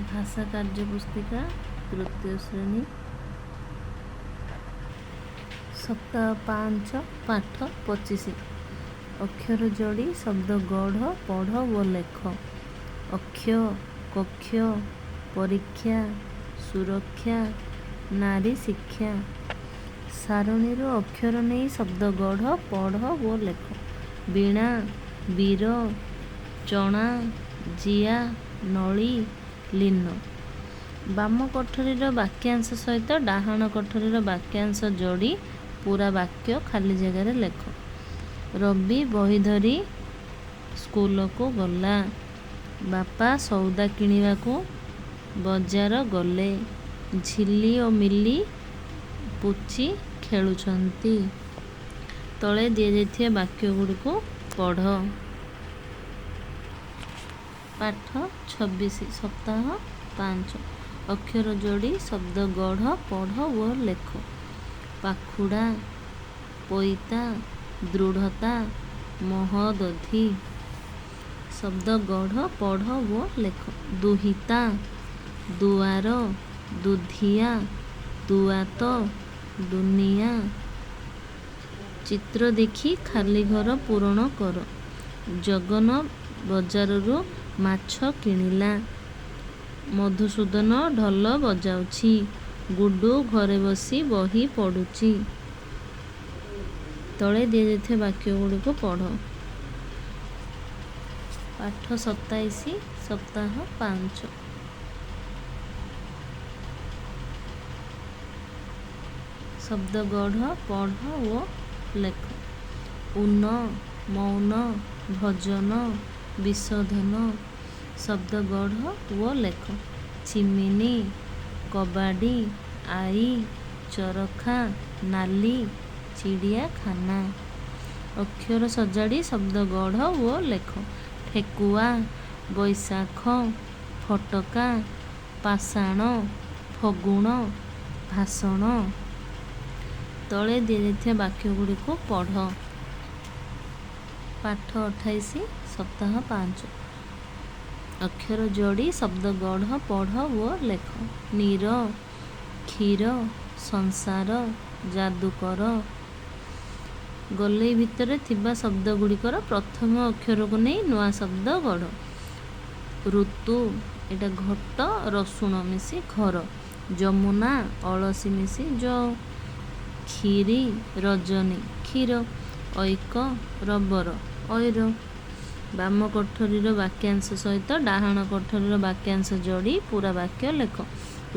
ଭାଷା କାର୍ଯ୍ୟ ପୁସ୍ତିକା ତୃତୀୟ ଶ୍ରେଣୀ, ସପ୍ତାହ 5, ପାଠ 25। ଅକ୍ଷର ଯୋଡ଼ି ଶବ୍ଦ ଗଢ଼, ପଢ଼ ଓ ଲେଖ। ଅକ୍ଷ, କକ୍ଷ, ପରୀକ୍ଷା, ସୁରକ୍ଷା, ନାରୀ ଶିକ୍ଷା। ସାରଣୀରୁ ଅକ୍ଷର ନେଇ ଶବ୍ଦ ଗଢ଼, ପଢ଼ ଓ ଲେଖ। ବୀଣା, ବୀର, ଚଣା, ଜିଆ, ନଳୀ, ଲୀନ। ବାମ କୋଠରୀର ବାକ୍ୟାଂଶ ସହିତ ଡାହାଣ କୋଠରୀର ବାକ୍ୟାଂଶ ଯୋଡ଼ି ପୁରା ବାକ୍ୟ ଖାଲି ଜାଗାରେ ଲେଖ। ରବି ବହି ଧରି ସ୍କୁଲକୁ ଗଲା। ବାପା ସଉଦା କିଣିବାକୁ ବଜାର ଗଲେ। ଝିଲି ଓ ମିଲି ପୁଚି ଖେଳୁଛନ୍ତି। ତଳେ ଦିଆଯାଇଥିବା ବାକ୍ୟଗୁଡ଼ିକୁ ପଢ଼। ପାଠ 26, ସପ୍ତାହ 5। ଅକ୍ଷର ଯୋଡ଼ି ଶବ୍ଦ ଗଢ଼, ପଢ଼ ଓ ଲେଖ। ପାଖୁଡ଼ା, ପଇତା, ଦୃଢ଼ତା, ମହୋଦଧି। ଶବ୍ଦ ଗଢ଼, ପଢ଼ ଓ ଲେଖ। ଦୁହିତା, ଦୁଆର, ଦୁଧିଆ, ଦୁଆତ, ଦୁନିଆ। ଚିତ୍ର ଦେଖି ଖାଲି ଘର ପୂରଣ କର। ଜଗନ ବଜାରରୁ ମାଛ କିଣିଲା। ମଧୁସୂଦନ ଢୋଲ ବଜାଉଛି। ଗୁଡୁ ଘରେ ବସି ବହି ପଢ଼ୁଛି। ତଳେ ଦିଆଯାଇଥିବା ବାକ୍ୟଗୁଡ଼ିକୁ ପଢ଼। ପାଠ 27, ସପ୍ତାହ 5। ଶବ୍ଦ ଗଢ଼, ପଢ଼ ଓ ଲେଖ। ଉନ, ମୌନ, ଭଜନ, ବିଶୋଧନ। ଶବ୍ଦ ଗଢ଼ ଓ ଲେଖ। ଚିମିନି, କବାଡ଼ି, ଆଈ, ଚରଖା, ନାଲି, ଚିଡ଼ିଆଖାନା। ଅକ୍ଷର ସଜାଡ଼ି ଶବ୍ଦ ଗଢ଼ ଓ ଲେଖ। ଠେକୁଆ, ବୈଶାଖ, ଫୋଟକା, ପାଷାଣ, ଫଗୁଣ, ଭାଷଣ। ତଳେ ଦିଆଯାଇଥିବା ବାକ୍ୟଗୁଡ଼ିକୁ ପଢ଼। ପାଠ 28, ସପ୍ତାହ 5। ଅକ୍ଷର ଯୋଡ଼ି ଶବ୍ଦ ଗଢ଼, ପଢ଼ ଓ ଲେଖ। ନୀର, କ୍ଷୀର, ସଂସାର, ଯାଦୁକର। ଗୋଲେଇ ଭିତରେ ଥିବା ଶବ୍ଦଗୁଡ଼ିକର ପ୍ରଥମ ଅକ୍ଷରକୁ ନେଇ ନୂଆ ଶବ୍ଦ ଗଢ଼। ଋତୁ, ଏଇଟା ଘଟ, ରସୁଣ ମିଶି ଘର। ଯମୁନା, ଅଳସୀ ମିଶି ଜ। କ୍ଷୀରି, ରଜନୀ, କ୍ଷୀର। ଐକ, ରବର, ଐର। ବାମ କୋଠରୀର ବାକ୍ୟାଂଶ ସହିତ ଡାହାଣ କୋଠରୀର ବାକ୍ୟାଂଶ ଯୋଡ଼ି ପୁରା ବାକ୍ୟ ଲେଖ।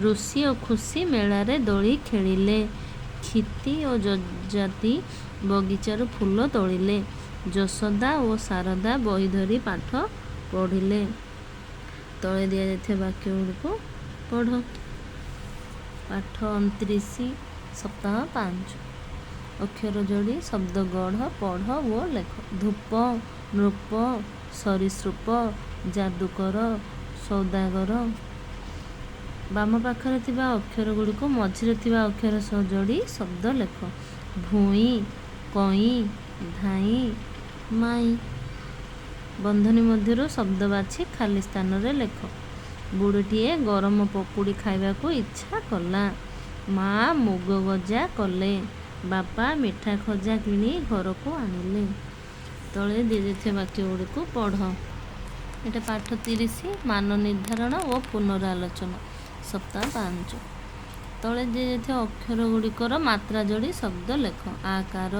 ଋଷି ଓ ଖୁସି ମେଳାରେ ଦୋଳି ଖେଳିଲେ। କ୍ଷିତି ଓ ଯଯାତି ବଗିଚାରୁ ଫୁଲ ତୋଳିଲେ। ଯଶୋଦା ଓ ଶାରଦା ବହି ଧରି ପାଠ ପଢ଼ିଲେ। ତଳେ ଦିଆଯାଇଥିବା ବାକ୍ୟଗୁଡ଼ିକୁ ପଢ଼। ପାଠ 29, ସପ୍ତାହ 5। ଅକ୍ଷର ଯୋଡ଼ି ଶବ୍ଦ ଗଢ଼, ପଢ଼ ଓ ଲେଖ। ଧୂପ, ନୃପ, ସରୀସୃପ, ଯାଦୁକର, ସୌଦାଗର। ବାମ ପାଖରେ ଥିବା ଅକ୍ଷରଗୁଡ଼ିକୁ ମଝିରେ ଥିବା ଅକ୍ଷର ସହ ଯୋଡ଼ି ଶବ୍ଦ ଲେଖ। ଭୂଇଁ, କଇଁ, ଧାଇଁ, ମାଇଁ। ବନ୍ଧନୀ ମଧ୍ୟରୁ ଶବ୍ଦ ବାଛି ଖାଲି ସ୍ଥାନରେ ଲେଖ। ବୁଢ଼ୀଟିଏ ଗରମ ପକୁଡ଼ି ଖାଇବାକୁ ଇଚ୍ଛା କଲା। ମା ମୁଗ ଗଜା କଲେ। ବାପା ମିଠା ଖଜା କିଣି ଘରକୁ ଆଣିଲେ। ତଳେ ଦିଆଯାଇଥିବା ବାକ୍ୟଗୁଡ଼ିକୁ ପଢ଼। ଏଇଟା ପାଠ 30, ମାନ ନିର୍ଦ୍ଧାରଣ ଓ ପୁନରାଲୋଚନା, ସପ୍ତାହ 5। ତଳେ ଦିଆଯାଇଥିବା ଅକ୍ଷର ଗୁଡ଼ିକର ମାତ୍ରା ଯୋଡ଼ି ଶବ୍ଦ ଲେଖ। ଆକାର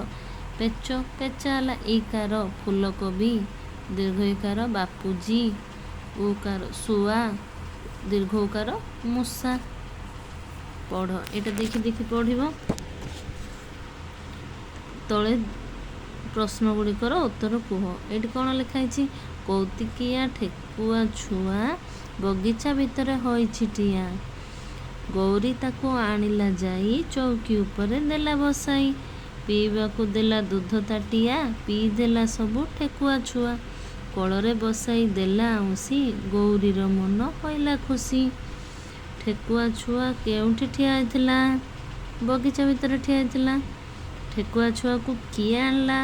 ପେଚ, ପେଚା ହେଲା। ଇକାର ଫୁଲକୋବି, ଦୀର୍ଘ ଇକାର ବାପୁଜୀ, ଉକାର ଶୁଆ, ଦୀର୍ଘ ଉକାର ମୂଷା। ପଢ଼, ଏଇଟା ଦେଖି ଦେଖି ପଢ଼ିବ। ତଳେ ପ୍ରଶ୍ନ ଗୁଡ଼ିକର ଉତ୍ତର କୁହ। ଏଇଠି କ'ଣ ଲେଖା ହେଇଛି? କୌତିକିଆ ଠେକୁଆ ଛୁଆ ବଗିଚା ଭିତରେ ହୋଇଛି ଟିଆ। ଗୌରୀ ତାକୁ ଆଣିଲା ଯାଇ, ଚୌକି ଉପରେ ଦେଲା ବସାଇ। ପିଇବାକୁ ଦେଲା ଦୁଧ ତାଟିଆ, ପିଇଦେଲା ସବୁ ଠେକୁଆ ଛୁଆ। କୋଳରେ ବସାଇ ଦେଲା ଆଉଁସି, ଗୌରୀର ମନ ହୋଇଲା ଖୁସି। ଠେକୁଆ ଛୁଆ କେଉଁଠି ଠିଆ ହେଇଥିଲା? ବଗିଚା ଭିତରେ ଠିଆ ହେଇଥିଲା। ଠେକୁଆ ଛୁଆକୁ କିଏ ଆଣିଲା?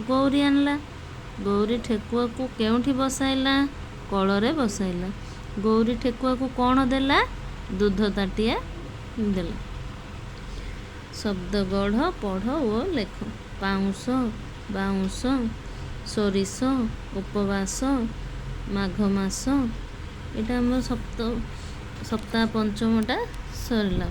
ଗୌରୀ ଆଣିଲା। ଗୌରୀ ଠେକୁଆକୁ କେଉଁଠି ବସାଇଲା? କୋଳରେ ବସାଇଲା। ଗୌରୀ ଠେକୁଆକୁ କ'ଣ ଦେଲା? ଦୁଧ ତାଟିଆ ଦେଲା। ଶବ୍ଦ ଗଢ଼, ପଢ଼ ଓ ଲେଖ। ପାଉଁଶ, ବାଉଁଶ, ସୋରିଷ, ଉପବାସ, ମାଘ ମାସ। ଏଇଟା ଆମର ସପ୍ତାହ ପଞ୍ଚମଟା ସରିଲା।